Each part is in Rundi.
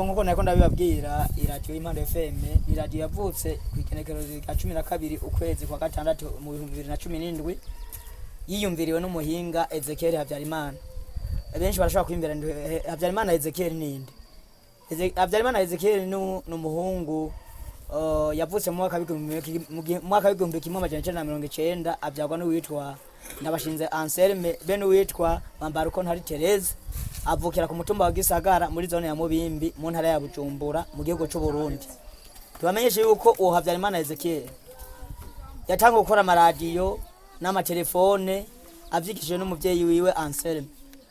Nkuko nariko ndabibabwira, iradiyo y'Impano FM ni iradiyo yavutse ku igenekerezo rya 12 ukwezi kwa gatandatu mu 2017, yiyumviriwe n'umuhinga Ezekiel Habyarimana. Benshi barashobora kwiyumvira ngo Habyarimana Ezekiel ninde? Habyarimana Ezekiel ni umuhungu yavutse mu mwaka w'1990, abyagwa n'uwitwa Ndabashinze Anselme be n'uwitwa Mambaruko Ntari Therese. Avukira ku mutumba wa Gisagara, muri zone ya Mubimbi, mu ntara ya Bujumbura, mu gihugu c'u Burundi. Tubamenyeshe yuko uwo Habyarimana Ezekiel yatanguye gukora amaradiyo n'amatelefone avyigishijwe n'umuvyeyi wiwe Anselme,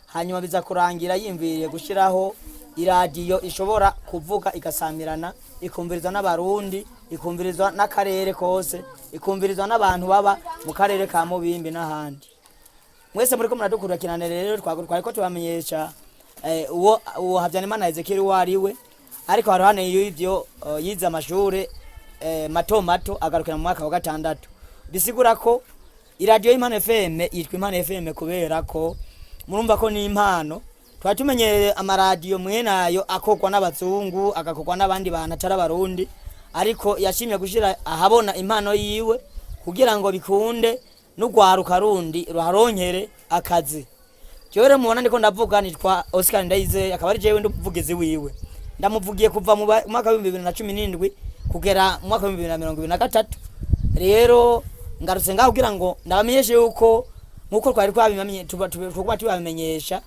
hanyuma biza kurangira yiyumviriye gushiraho iradiyo ishobora kuvuga igasamirana, ikumvirizwa n'Abarundi, ikumvirizwa n'akarere kose, ikumvirizwa n'abantu baba mu karere ka Mubimbi n'ahandi. Mwese muriko muradukurikirana rero, twariko tubamenyesha uwo Habyarimana Ezekiel uwo ari we. Ariko haruhande y'ivyo, yize amashure mato mato, agarukira mu mwaka wa gatandatu. Bisigura ko iradiyo y'Impano FM yitwa Impano FM kubera ko murumva ko ni impano. Twari tumenyereye amaradiyo mwene ayo akorwa n'abazungu, agakorwa n'abandi bantu atari Abarundi, ariko yashimye gushira ahabona impano yiwe kugira ngo bikunde n'urwaruka rundi ruharonkere akazi. Jewe rero mubona ndiko ndavuga nitwa Oscar Ndayizeye, akaba ari jewe ndi umuvugizi wiwe. Ndamuvugiye kuva mu mwaka w'2017 kugera mu mwaka w'2023. Rero ngarutse ngaho kugira ngo ndabamenyeshe yuko nkuko twari twabimamenye, tuba tubamenyesha,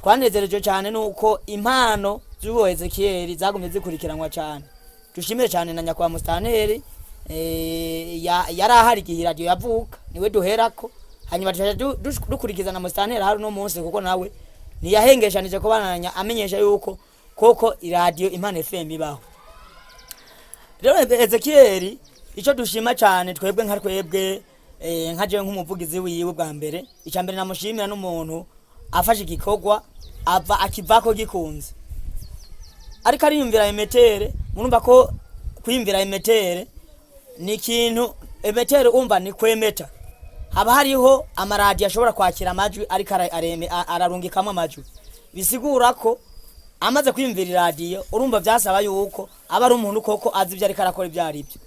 twanezerejwe cyane nuko impano z'uwo Ezekiel zagumye zikurikiranwa cyane. Dushimire cyane na nyakubahwa musitanteri, yari ahari igihe iradiyo yavuka, niwe duherako. Hanyuma tukaca dukurikiza na musitanteri ahari uno munsi, kuko nawe ntiyahengeshanije kubananya amenyesha yuko koko iradiyo Impano FM ibaho. Rero Ezekiel, icyo dushima cyane twebwe nka twebwe, nka jewe nk'umuvugizi wiwe, bwa mbere, icya mbere namushimira n'umuntu afashe igikorwa ava akivako gikunze. Ariko ariyumvira émetteur, murumva ko kwiyumvira émetteur ni ikintu, émetteur umva ni kwemeta. Haba hariho amaradiyo ashobora kwakira amajwi, ariko ararungikamo amajwi. Bisigura ko amaze kwiyumvira iradiyo, urumva byasaba yuko aba ari umuntu koko azi ibyo ariko arakora ibyo ari byo.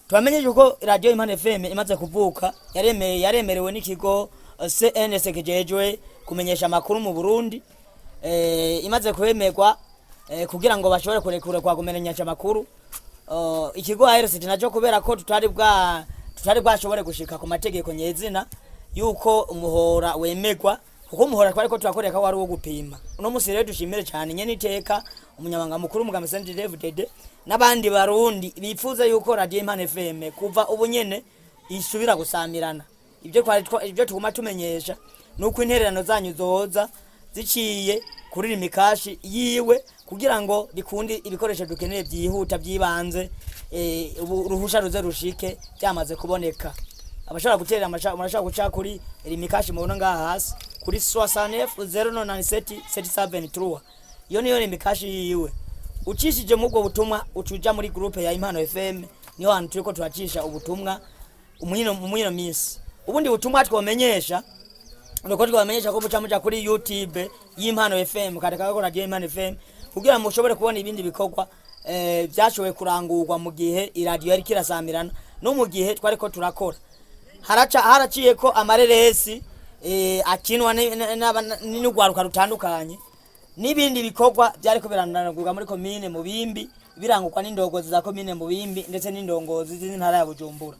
Tubamenyeshe ko radiyo Impano FM imaze kuvuka yaremerewe n'ikigo CNS kijejwe kumenyesha amakuru mu Burundi. Imaze kwemerwa, kugira ngo bashobore kurekura kwa kumenyesha amakuru, ikigo ARCT nacyo, kubera ko tutari bwashobore gushika ku mategeko nyezina yuko umuhora wemegwa, kuko umuhora twari ko turakoreka wari uwo gupima. Uno musi rero dushimire cyane nyene iteka umunyamabanga mukuru Mugambi CNDD-FDD n'abandi Barundi bifuza yuko radio Impano FM kuva ubu nyene isubira gusamirana. Ibyo tuguma tumenyesha nuko intererano zanyu zoza ziciye kuri Lumicash yiwe, kugira ngo bikunde ibikoresho dukeneye byihuta byibanze, ubu uruhusha ruze rushike byamaze kuboneka. Abashobora gutera murashobora guca kuri Lumicash mubona ngaha hasi kuri 69 097 773. Iyo niyo Lumicash yiwe. Ucishije mu ubwo butumwa, ucuja muri groupe ya Impano FM, niho hantu turiko turacisha ubutumwa mwino minsi. Ubundi butumwa twomenyesha nuko twabamenyesha ko muca muja kuri YouTube y'Impano FM, kandika ko radio Impano FM, kugira ngo mushobore kubona ibindi bikorwa byashoboye kurangurwa mu gihe iradiyo yari kirasamirana no mu gihe twariko turakora. Haraciye ko amareresi akinwa n'urwaruka rutandukanye, n'ibindi bikorwa byariko birarangurwa muri komine Mubimbi, birangurwa n'indongozi za komine Mubimbi ndetse n'indongozi z'intara ya Bujumbura.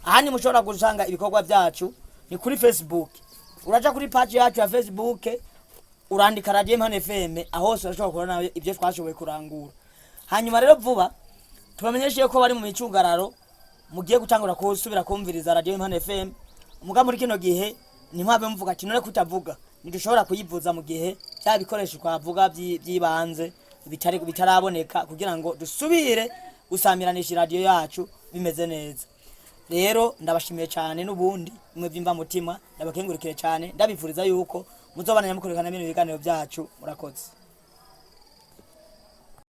Ahandi mushobora gusanga ibikorwa byacu ni kuri Facebook. Uraja kuri page yacu ya Facebook, urandika radio Impano FM, aho hose urashobora kubona ibyo twashoboye kurangura. Hanyuma rero vuba tubamenyeshe ko bari mu micungararo mugiye gutangura kusubira kumviriza radio Impano FM. Muga muri kino gihe ntimwabe muvuga ati none kutavuga, ntidushobora kuyivuza mu gihe bya bikoresho twavuga by'ibanze bitari bitaraboneka, kugira ngo dusubire gusamiranisha iradiyo yacu bimeze neza. Rero ndabashimiye cyane n'ubundi mwe byimba mutima, ndabakengurukire cyane, ndabifuriza yuko muzobana mukurikirana bino biganiro byacu. Murakoze.